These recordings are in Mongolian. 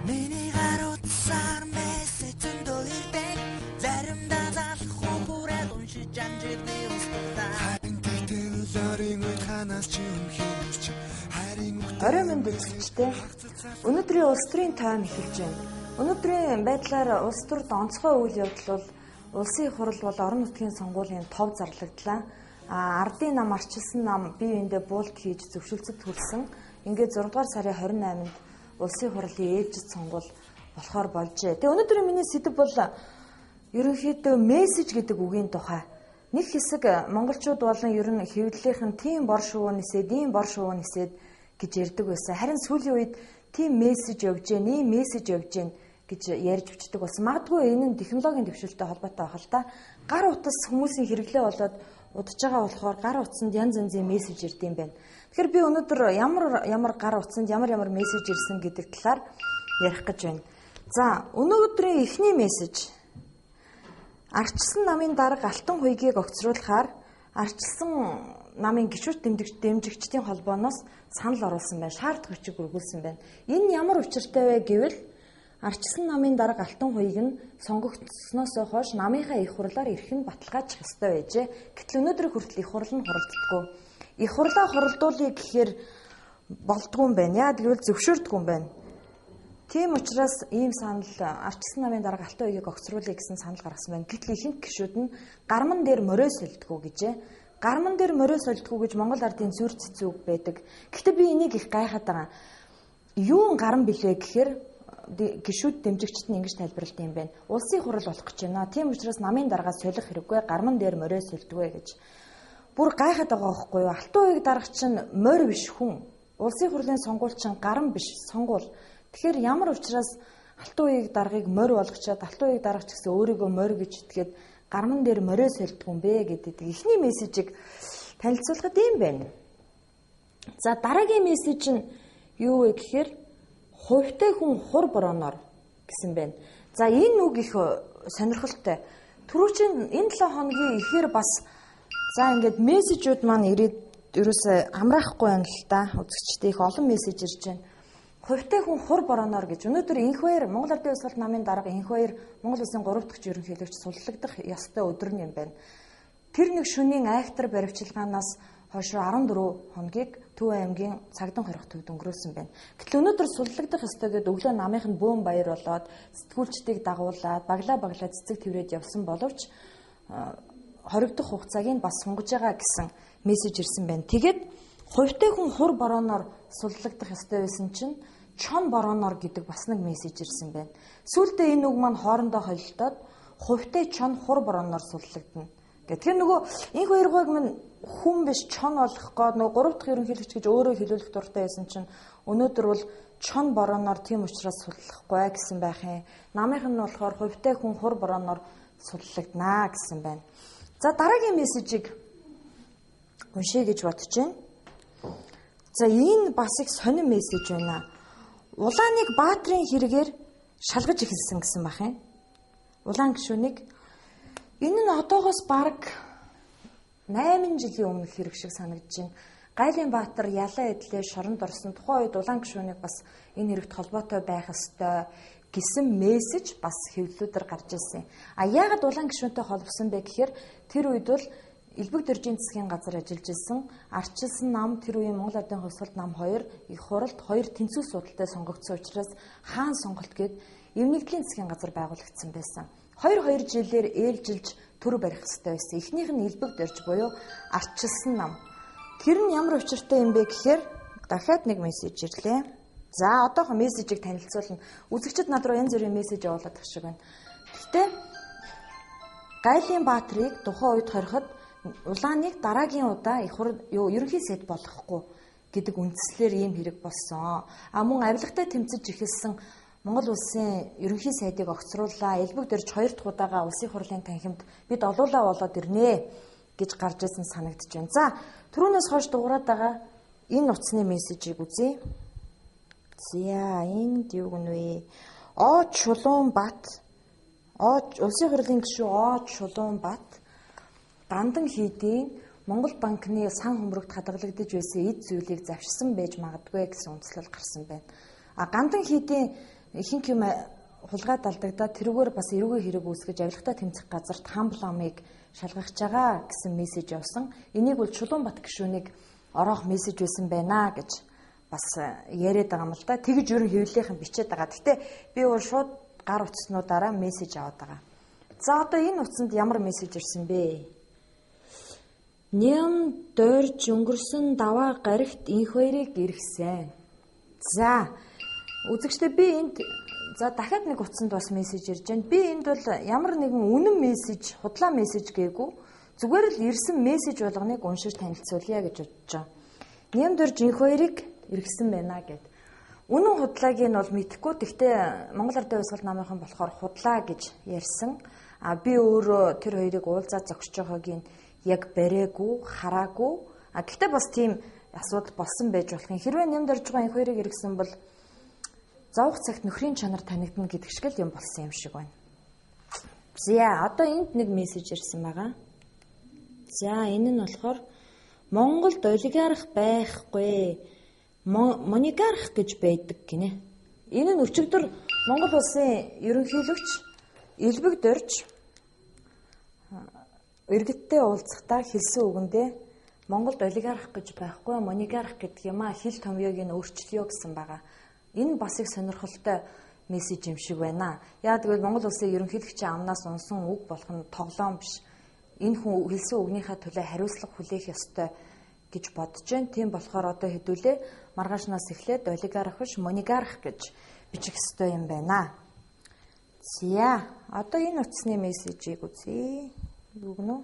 Миний гар утсаар мессеж зөндөө ирдэг. Заримдаа залах бүрээд уншиж амжилтыг устдаа. Харин тэгтэл орийн үед ханаас чи өмнөх чи харин Орой мэнд үзэгчтэй. Өнөөдрийн улс төрийн тойм эхэлж байна. Өнөөдрийн байдлаар улс төрд онцгой үйл явдал бол улсын их хурал бол орон нутгийн сонгуулийн тов зарлагдлаа. Ардын нам, арчилсан нам бие биендээ буулт хийж зөвшөлдсөд хүрсэн. Ингээд 6 дугаар сарын 28-нд улсын хурлын ээлжид сонгуул болохоор болжээ. Тэгээ өнөөдрийн миний сэдэв бол ерөнхийдөө мессеж гэдэг үгийн тухай. Нэг хэсэг монголчууд болон ер нь хэвлэлийнхэн тийм бор шувуу нисээд, ийм бор шувуу нисээд гэж ярьдаг байсан. Харин сүүлийн үед тийм мессеж явж гэн, ийм мессеж явж гэн гэж ярьж бичдэг болсон. Магадгүй энэ нь технологийн дэвшилтэй холбоотой байх л та. Гар утас хүмүүсийн хэрэглээ болоод удаж байгаа болохоор гар утсанд янз янзын мессеж ирд юм байна. Тэгэхээр би өнөөдөр ямар ямар гар утсанд ямар ямар мессеж ирсэн гэдэг талаар ярих гэж байна. За, өнөөдрийн эхний мессеж. Арчилсан намын дарга Алтан хуйгийг огцруулахаар арчилсан намын гишүүт дэмжигчдийн холбооноос санал оруулсан байна. Шаардлага хүчийг өргүүлсэн байна. Энэ ямар учиртай вэ гэвэл арчилсан намын дарга Алтан хуйг нь сонгогдсоноос хойш намынхаа их хурлаар эрх нь баталгаачих ёстой байжээ. Гэтэл өнөөдөр хүртэл их хурал нь хуралддаггүй. Их хурлаа хуралдуулъя гэхээр болдгүй юм байна. Яа гэвэл зөвшөөрдгүй юм байна. Тийм учраас ийм санал арчилсан намын дарга Алтан хуйгийг огцруулъя гэсэн санал гаргасан байна. Гэтэл ихэнх гишүүд нь гарман дээр морио сольдгоо гэжээ. Гарман дээр морио сольдгоо гэж Монгол ардын зүр цэцүүг байдаг. Гэхдээ би энийг их гайхаад байгаа. Юун гаран билээ гэхээр гишүүд дэмжигчд нь ингэж тайлбарлалт юм байна. Улсын хурал болох гэж байна. Тийм учраас намын даргаа солих хэрэггүй, гарман дээр морио сольдгоо гэж. Бүр гайхаад байгаа байхгүй юу? Алтан хуйг дарга чинь морь биш хүн. Улсын хурлын сонгуул чинь гаран биш, сонгуул. Тэгэхээр ямар учраас Алтан хуйг даргыг морь болгочоод Алтан хуйг даргач гэсэн өөрийгөө морь гэж итгээд гарман дээр морио сольдгүй юм бэ гэдэг эхний мессежийг танилцуулахад ийм байна. За, дараагийн мессеж нь юу вэ гэхээр хувьтай хүн хур борооноор гэсэн байна. За, энэ үг их сонирхолтой. Түрүүчийн энэ 7 хоногийн ихээр бас за ингээд мессежүүд маань ирээд ерөөсөө амраахгүй байна л та. Үзэгчдээ их олон мессеж ирж байна. Хувьтай хүн хур борооноор гэж. Өнөөдөр Инхбаяр Монгол Ардын Хувьсгалт намын дарга Инхбаяр Монгол Улсын 3 дахь ерөнхийлөгч суллагдах ёстой өдөр нь юм байна. Тэр нэг шөнийн айхтар баривчилгаанаас хойш 14 хоногийг Төв аймгийн цагдан хорих төвд өнгөрөөсөн байна. Гэтэл өнөөдөр суллагдах ёстой гэдээ өглөө намынх нь бөөн баяр болоод сэтгүүлчдийг дагуулад баглаа баглаа цэцэг тэрвэд явсан боловч хоригдох хугацааг нь бас сунгаж байгаа гэсэн мессеж ирсэн байна. Тэгээд хувьтай хүн хур борооноор суллагдах ёстой байсан чинь чон борооноор гэдэг бас нэг мессеж ирсэн байна. Сүүлдээ энэ үг маань хоорондоо холилдоод хувьтай чон хур борооноор суллагдана. Тэгэхээр нөгөө инх хоёргойг минь хүн биш чон болох гээд нөгөө 3 дахь ерөнхийлөгч гэж өөрөө хэлүүлэх дуртай байсан чинь өнөөдөр бол чон борооноор тийм учраас суллахгүй гэсэн байх юм. Намынх нь болохоор хувьтай хүн хур борооноор суллагдана гэсэн байна. За, дараагийн мессежийг уншъя гэж бодож байна. За, энэ бас их сонин мессеж байна. Улааныг Баатрын хэрэгээр шалгаж эхэлсэн гэсэн байх юм. Улаан гишүүнийг энэ нь одоогоос бараг 8 жилийн өмнөх хэрэг шиг санагдаж байна. Гайлын Баатар ялаа эдлээ шоронд орсон тухайн үед улаан гишүүнийг бас энэ хэрэгт холбоотой байх ёстой гэсэн мессеж бас хэвлэлүүдээр гарч ирсэн. А яагаад улаан гишүүнтэй холбосон бэ гэхээр тэр үед бол Элбэг дөржийн засгийн газар ажиллаж исэн арчилсан нам тэр үеийн Монгол Ардын Хувьсгалт нам 2 их хуралд 2 тэнцүү судалтай сонгогдсон учраас хаан сонголт гээд эвнэгдлийн засгийн газар байгуулагдсан байсан. 2-2 жилээр ээлжилж төр барих ёстой байсан. Эхнийх нь Элбэг дөрж буюу арчилсан нам. Тэр нь ямар учиртай юм бэ гэхээр дахиад нэг мессеж ирлээ. За, одоохоо мессежийг танилцуулна. Үзэгчид над руу янз бүрийн мессеж явуулаад тах шиг байна. Гэхдээ Гайлын Баатрыг тухайн үед хориход улааныг дараагийн удаа их хурл ерөнхий сайд болохгүй гэдэг үндслээр ийм хэрэг болсон. А мөн авилгатай тэмцэж эхэлсэн Монгол улсын ерөнхий сайдыг огцрууллаа. Элбэг дөрж 2 дахь удаага улсын хурлын танхимд бид олуулаа болоод ирнэ гэж гарч ирсэн санагдаж байна. За, түрүүнээс хойш дуурайд байгаа энэ утасны мессежийг үзье. За, энд юу гэнэ вэ? Оо Чулуун Бат, улсын хурлын гишүүн Оо Чулуун Бат гандан хийдийн Монгол банкны сан хөмрөгт хадгалагдаж байсан эд зүйлийг завшсан байж магадгүй гэсэн үндэслэл гарсан байна. А гандан хийдийн Ихэнх юм хулгайд алдагдаад тэрүүгээр бас эрүүгийн хэрэг үүсгэж авилгатай тэмцэх газарт хамб ламыг шалгах байгаа гэсэн мессеж явсан. Энийг бол Чулуунбат гишүүнийг ороох мессеж байсан байна гэж бас яриад байгаа юм л да. Тэгж ер нь хэвлэлийнхэн бичээд байгаа. Гэтэ би бол шууд гар утаснуудаараа мессеж аваад байгаа. За одоо энэ утсанд ямар мессеж ирсэн бэ? Нэм дорж өнгөрсөн даваа гарагт инх хоёрыг эргэсэн. За үзэгчдээ би энд за дахиад нэг утсанд бас мессеж ирж байна. Би энд бол ямар нэгэн үнэн мессеж, худлаа мессеж гээгүй. Зүгээр л ирсэн мессеж болгоныг уншиж танилцуулъя гэж бодож байгаа. Нэм дорж инх хоёрыг эргэсэн байна гэд. Үнэн худлааг нь бол мэдэхгүй. Гэхдээ Монгол Ардын Хувьсгал намынхан болохоор худлаа гэж ярьсан. А би өөрөө тэр хоёрыг уулзаад зогсож байгааг нь яг бариагүй, хараагүй. А гэхдээ бас тийм асуудал болсон байж болох юм. Хэрвээ нэм дорж байгаа инх хоёрыг эргэсэн бол зовх цагт нөхрийн чанар танигдана гэдэг шиг л юм болсон юм шиг байна. За одоо энд нэг мессеж ирсэн байгаа. За энэ нь болохоор Монголд олигарх байхгүй. Монигарх гэж байдаг гинэ. Энэ нь өчигдөр Монгол улсын ерөнхийлөгч Элбэг дорж иргэдтэй уулзахдаа хэлсэн үгэндээ Монголд олигарх гэж байхгүй, монигарх гэдэг юм а хэл томьёог нь өөрчлөё гэсэн байгаа. Энэ бас их сонирхолтой мессеж юм шиг байна. Яг гэвэл Монгол улсын ерөнхийлөгчийн амнаас унсан үг болох нь тоглоом биш. Энэ хүн хэлсэн үгнийхээ төлөө хариуцлага хүлээх ёстой гэж бодож байна. Тийм болохоор одоо хэдүүлээ маргаашнаас эхлээд олигарх биш, монигарх гэж бичих ёстой юм байна. За, одоо энэ утасны мессежийг үзье. Юу гэнэ?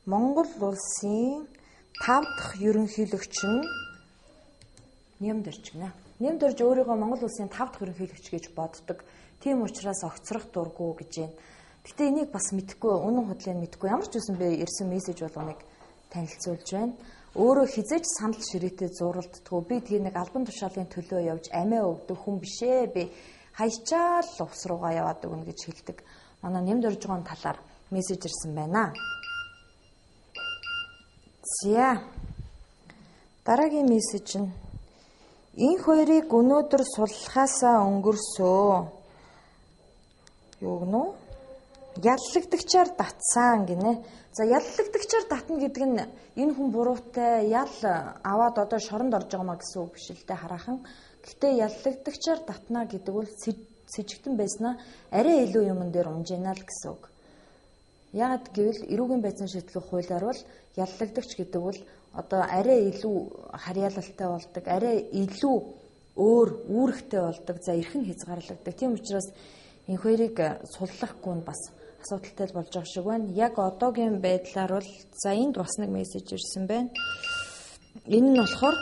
Монгол улсын 5 дахь ерөнхийлөгч нь Нямдэрч гинэ. Нямдэрч өөрийгөө Монгол улсын 5 дахь ерөнхийлөгч гэж боддог. Тийм учраас огцрох дурггүй гэж байна. Гэтэ энийг бас мэдэхгүй, үнэн худлыг мэдэхгүй. Ямар ч үсэн бэ ирсэн мессеж болгоныг танилцуулж байна. Өөрөө хизээч санал ширээтэй зуралддаггүй. Би тэр нэг албан тушаалын төлөө явж амиа өгдөг хүн биш ээ. Би хаячаал ус руугаа яваад өгнө гэж хэлдэг. Манай Нямдэрж байгаа талаар мессеж ирсэн байна. За. Дараагийн мессеж нь инх хоёрыг өнөөдөр суллахаасаа өнгөрсөө. Юу гэнэ? Яллагдагчаар татсан гинэ. За яллагдагчаар татна гэдэг нь энэ хүн буруутай ял аваад одоо шоронд орж байгаа маа гэсэн үг биш л дээ хараахан. Гэхдээ яллагдагчаар татна гэдэг бол сэжигтэн байснаа арай илүү юмн дээр унж ийна л гэсэн үг. Яагаад гэвэл эрүүгийн байцаан шийтгэх хуулиар бол яллагдагч гэдэг бол одоо арай илүү харьяалалтай болдог, арай илүү өөр үүрэгтэй болдог, за эрх нь хязгаарлагддаг. Тийм учраас инх хоёрыг суллахгүй нь бас асуудалтай болж байгаа шиг байна. Яг одоогийн байдлаар бол за энд бас нэг мессеж ирсэн байна. Энэ нь болохоор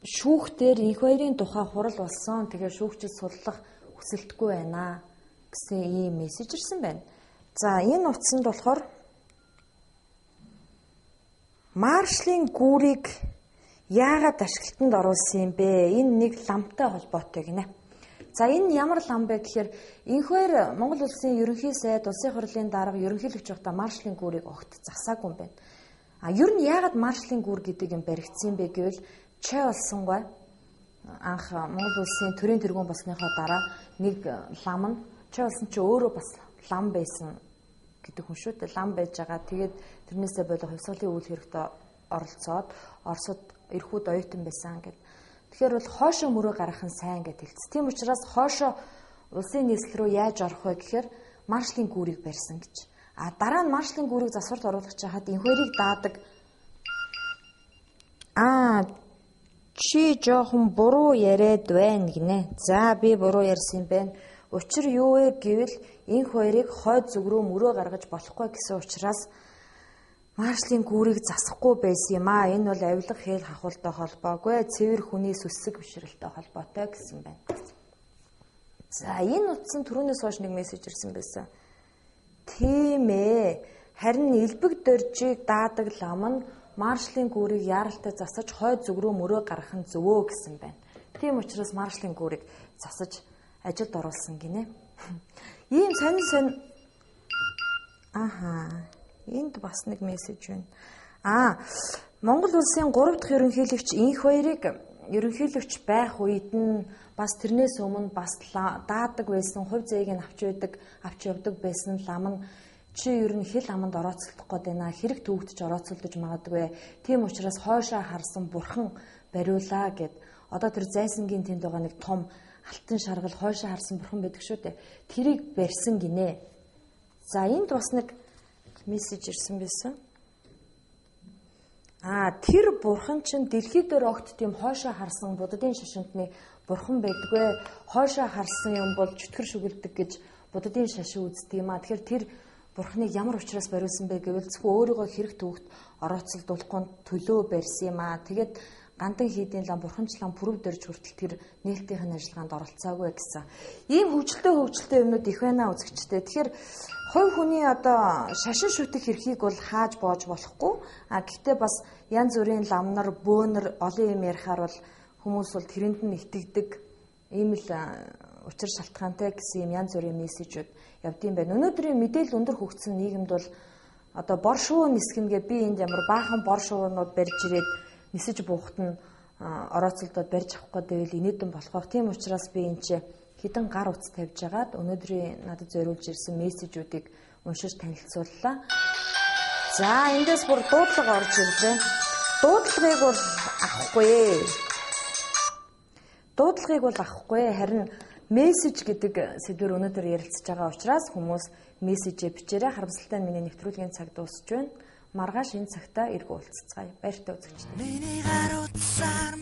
шүүхтэр инх хоёрын тухай хурал болсон. Тэгэхээр шүүгчид суллах хүсэлтгүй байна гэсэн ийм мессеж ирсэн байна. За энэ утсанд болохоор маршлийн гүүрийг яагаад ашиглалтанд оруулсан юм бэ? Энэ нэг ламтай холбоотой гинэ. За энэ ямар лам бэ гэхээр инх хоёр Монгол улсын ерөнхий сайд, улсын хурлын дарга, ерөнхийлөгч байхдаа маршлийн гүүрийг огт засаагүй юм байна. А ер нь яагаад маршлийн гүүр гэдэг юм баригдсан бэ гэвэл чай олсонгүй анх Монгол улсын төрийн тэргүүн болсныхоо дараа нэг лам нь чай олсон чи өөрөө бас лам байсан гэдэг хүн шүү дээ. Лам байж байгаа. Тэгээд тэрнээсээ болоо хувьсгалын үйл хэрэгт оролцоод Оросд эрхүүд оюутан байсан гэд. Тэгэхээр бол хоошоо мөрөө гаргах нь сайн гэд хэлсэн. Тийм учраас хоошоо улсын нийслэл рүү яаж орох вэ гэхээр маршлийн гүүрийг барьсан гэж. А дараа нь маршлийн гүүрийг засварт оруулах чахад инх хоёрыг даадаг. Аа чи жоохон буруу яриад байна гинэ. За би буруу ярьсан юм байна. Учир юу вэ гэвэл инх хоёрыг хойд зүг рүү мөрөө гаргаж болохгүй гэсэн учраас маршлийн гүүрийг засахгүй байсан юм аа. Энэ бол авилга хэл хахуултай холбоогүй, цэвэр хүний сүсэг бишрэлтэй холбоотой гэсэн байна. За энэ утсан түрүүнээс хойш нэг мессеж ирсэн байсан. Тийм ээ. Харин элбэг доржийг даадаг лам нь маршлийн гүүрийг яаралтай засаж хойд зүг рүү мөрөө гаргах нь зөвөө гэсэн байна. Тийм учраас маршлийн гүүрийг засаж ажилд оруулсан гинэ. Ийм сонин сонин аха энд бас нэг мессеж байна. Аа Монгол улсын 3 дахь ерөнхийлөгч инх хоёрыг ерөнхийлөгч байх үед нь бас тэрнээс өмнө бас даадаг байсан, хувь зэйг нь авч байдаг, авч явдаг байсан лам нь чи ер нь хил аманд орооцолдох гээд байна. Хэрэг төвөгдөж орооцолдож магадгүй. Тийм учраас хойшоо харсан бурхан бариулаа гэд. Одоо тэр зайсангийн тэнд байгаа нэг том алтан шаргал хойшоо харсан бурхан байдаг шүү дээ. Тэрийг барьсан гинэ. За энд бас нэг мессеж ирсэн байсан. Тэр бурхан чинь дэлхий дээр огт тийм хойшоо харсан буддын шашинтны бурхан байдгүй. Хойшоо харсан юм бол чөтгөр шүгэлдэг гэж буддын шашин үздэг юм а. Тэгэхээр тэр бурханыг ямар учраас бариулсан бэ гэвэл зөвхөн өөрийгөө хэрэг төвөгт орооцолдуулахгүй төлөө барьсан юм а. Тэгээд гандан хийдийн лам бурханчлан пүрэв дөрж хүртэл тэр нээлтийн ажиллагаанд оролцоогүй гэсэн. Ийм хөгжилтэй юмнууд их байна үзэгчтэй. Тэгэхээр хувь хүний одоо шашин шүтэх эрхийг бол хааж боож болохгүй. А гэхдээ бас янз бүрийн ламнар, бөөнөр олон юм ярихаар бол хүмүүс бол тэрэнд нь итгэдэг. Ийм л учир шалтгаантай гэсэн юм янз бүрийн мессежүүд явдсан байна. Өнөөдрийн мэдээлэл өндөр хөгжсөн нийгэмд бол одоо бор шувуу нисгэнгээ би энд ямар баахан бор шувуунууд барьж ирээд нисэж буухт нь орооцолдоод барьж авах гэдэг инээдэн болох байх. Тийм учраас би энэ чи хідэн гар утас тавьж агаад өнөөдрийн надад зориулж ирсэн мессежүүдийг уншиж танилцууллаа. За эндээс бүр дуудлага орж ирлээ. Дуудлагыг бол авахгүй. Дуудлагыг бол авахгүй. Харин мессеж гэдэг сэдвээр өнөөдөр ярилцж байгаа учраас хүмүүс мессежээ бичээрэй. Харамсалтай нь миний нэвтрүүлгийн цаг дуусч байна. Маргааш энэ цагтаа эргүү уулзцгаая. Баяртай үзэгчдээ. Миний гар утсаар